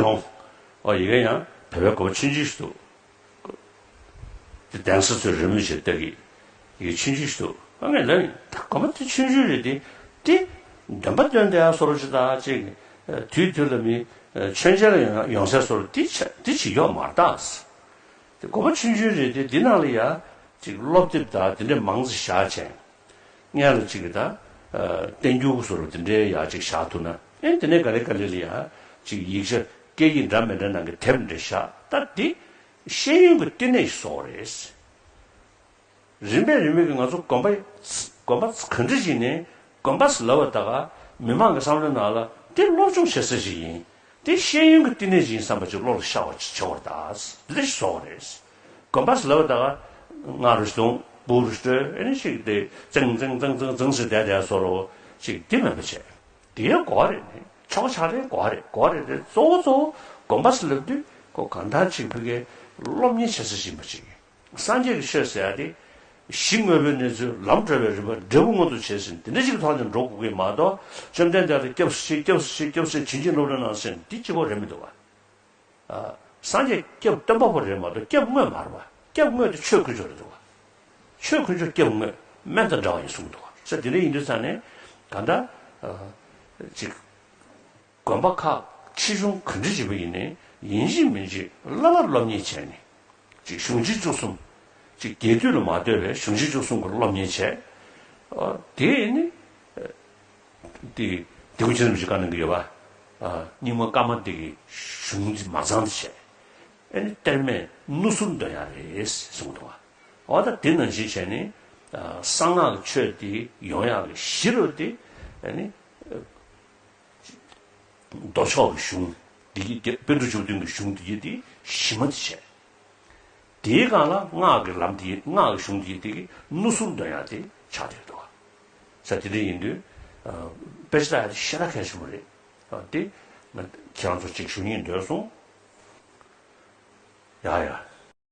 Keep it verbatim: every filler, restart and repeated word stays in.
ལོང་། ཨོ་ཡི་གེ་ཡང་བོད་པའི་དགོན་པ་ཆུང་ཆུང་ཞིག་འདུག་དེ་གདན་ས་ཚོས་རེ་མོས་བྱས་བཏགས་ཀྱི་ཡི་གེ་ཆུང་ཆུང་ཞིག་འདུག་ཨ་ངས་ལབ་ཡིན། ད་དགོན་པ་དེ་ཆུང་ཆུང་རེད་དེ། དེ་འདོན་པ་འདོན་བསྡད་ཡ་བཟོ་འདྲ་ཅིག་དང་ཅིག་དུས་དུས་ལ་མི་མཆོད་མཇལ་ལ་ཡོང་ཡོང་ས་བཟོ་འདྲ་དེ་ཆ་དེ་ཅིག་ཡོད་མ་རེད་ད། དེ་དགོན་པ་ཆུང་ཆུང་རེད་དེ། འདི་ནང་ལ་ཡ་ཅིག་སློབ་དེབ་དང་དེ་འདྲ་མང་ཙམ་བཞག་བྱས། སྔོན་ལ་ཅིག་གི་ད་ཨ་བསྟན་འགྱུར་བཟོ་འདྲ་དེ་འདྲའི་ཡ་ཅིག་བཞག་ཐུབ་ན། ཨེ་དེ་ནས་ག་ལེ་ག་ལེ་ལ་ཡ་ཅིག་ཡིག་ཆ་སྐད་ཡིག་འདྲ་མི་འདྲ་ནང་གི་དེབ་འདྲ་བཞག་ད་འདི་ཤེས་ཡོན་གྱི་བསྟི་གནས་ཤིག་བཟོ་དགོས་རེད། རིམ་པས་རིམ་པས་ཀྱིས་ང་ཚོ་དགོན་པ་དགོན་པ་ག་འདྲ་ཞིག་ནས་དགོན་པ་ཟེར་ལབ་པ་ད་ག་མི་མང་གི་བསམ་བློའི་ནང་ལ་དེ་སློབ་སྦྱོང་བྱེད་ས་ཞིག་ཡིན། དེ་ཤེས་ཡོན་གྱི་བསྟི་གནས་ཤིག་ཡིན་བསམ་པ་ཅིག་བློ་ལ་ཤར་བ་ཅིག་བྱེད་དགོས་རེད་ད། འདི་འདྲ་ཞིག་བཟོ་དགོས་རེད། དགོན་པ་ཟེར་ལབ་པ་ད་ག་སྔ་རུ་ཞིག་འདོན། སྦུག་རུ་ཞིག་སྤྲོད། ཨེ་ནི་ཞིག་དེ་ཙང་ཙང་ཙང་ཙང་ཙང་ཟེར་བསྡད་བསྡད་བཟོ་འདྲ་ཅིག་དེ་མེད་པ་བྱས། དེ་ཡང་དགོས་རེད་ནི། ཆོག་ཆག་རེད། དགོས་རེད། དགོས་རེད་དེ། གཙོ་བོ་གཙོ་བོ་དགོན་པ་ཟེར་ལབ་དུས་ཁོ་གང་ལྟར་ཅིག་ཕ་གིའི་སློབ་གཉེར་བྱེད་ས་ཞིག་ཡིན་པ་ཅིག་སངས་རྒྱས་ཀྱི་ཆོས་ཟེར་ཡ་དེ་གཞི་དངོས་པོའི་གནས་ཚུལ། ལམ་བགྲོད་པའི་རིམ་པ། འབྲས་བུ་མངོན་དུ་བྱེད་ཟིན། དེ་འདྲ་ཅིག་གི་ཐོག་ནས་འགྲོ་དགོས་ཀྱི་མ་གཏོགས། བཅོམ་ལྡན་འདས་དེ་སྐྱབས་སུ་མཆི། སྐྱབས་སུ་མཆི། སྐྱབས་སུ་མཆི། བྱིན་གྱིས་རློབས་རེ་གནང་ཟེར་འདི་གཅིག་པོ་རེད་མི་འདུག་བ། ཨ། སངས་རྒྱས་སྐྱབས་སྟོན་པ་པོ་རེད་མ་གཏོགས་སྐྱབས་དངོས་མ་རེད་བ། སྐྱབས་དངོས་དེ་ཆོས་དཀོན་མཆོག་རེད་འདུག་བ། ཆོས་དཀོན་མཆོག་སྐྱབས་དངོས་སྨན་དང་འདྲ་བ་ཡིན་གསུངས་འདུག་བ། ས་དེ་འདྲ་ཡིན་དུས་ཙང་ནས་གང་ལྟར་ཨ་ཅིག་དགོན་པ་ཁག་ཆེ་ཆུང་ག་འདྲ་བྱས་པ་ཡིན་ནའི་ཡིན་གཅིག་མིན་གཅིག་བླ་བླ་སློབ་གཉེར་བྱས་ནས། ཅིག་གཞུང་ཆེན་བཅུ་གསུམ། ཅིག་རྒྱས་བསྡུས་ལ་མ་ལྟོས་པའི་གཞུང་ཆེན་བཅུ་གསུམ་གྱི་སློབ་གཉེར་བྱས། ཨ། དེ་ནི་ཨ་དེ་དེ་ཀུན་མཁྱེན་རིན་པོ་ཆེས་བཀའ་གནང་གི་ཡོད་པ། ཨ། རྙིང་མ་ཀརྨ་དེ་གི་གཞུང་དེ་མ་ཚང་དེ་བྱས། ཨ་ནི་གཏེར་མའི་སྣུ་ཟུར་འདོན་ཡ་རེད་གསུངས་འདུག་བ། འོ་ད་དེ་ནང་བཞིན་བྱས་ནས། ཨ། གསང་སྔགས་ཀྱི་ཆོས་དེ་ཡོང་ཡག་གི་གཞི་རུ་དེ། ཨ་ནི་མདོ་ཕྱོགས་ཀྱི་གཞུང་འདི་ཡི་དེ། པཎ་གྲུབ་བཅུ་བདུན་གྱི་གཞུང་འདི་ཡི་དེ་གཞི་མ་དེ་བྱས། དེའི་སྒང་ལ་སྔགས་ཀྱི་ལམ་དེ། སྔགས་ཀྱི་གཞུང་དེ་ཡི་དེ་གི་སྣུ་ཟུར་འདོན་ཡག་དེ་ཆགས་བསྡད་འདུག་བ། ས་དེ་འདྲ་ཡིན་དུས། ཨ། དཔེ་ཆ་ལྟ་ཡག་དེ་ཞེ་དྲག་གལ་ཆེན་པོ་རེད། ཨ། དེ་ང་ཁྱེད་རང་ཚོར་ཅིག་ཞུ་སྙིང་འདོད་སོང་། ཡ་ཡ།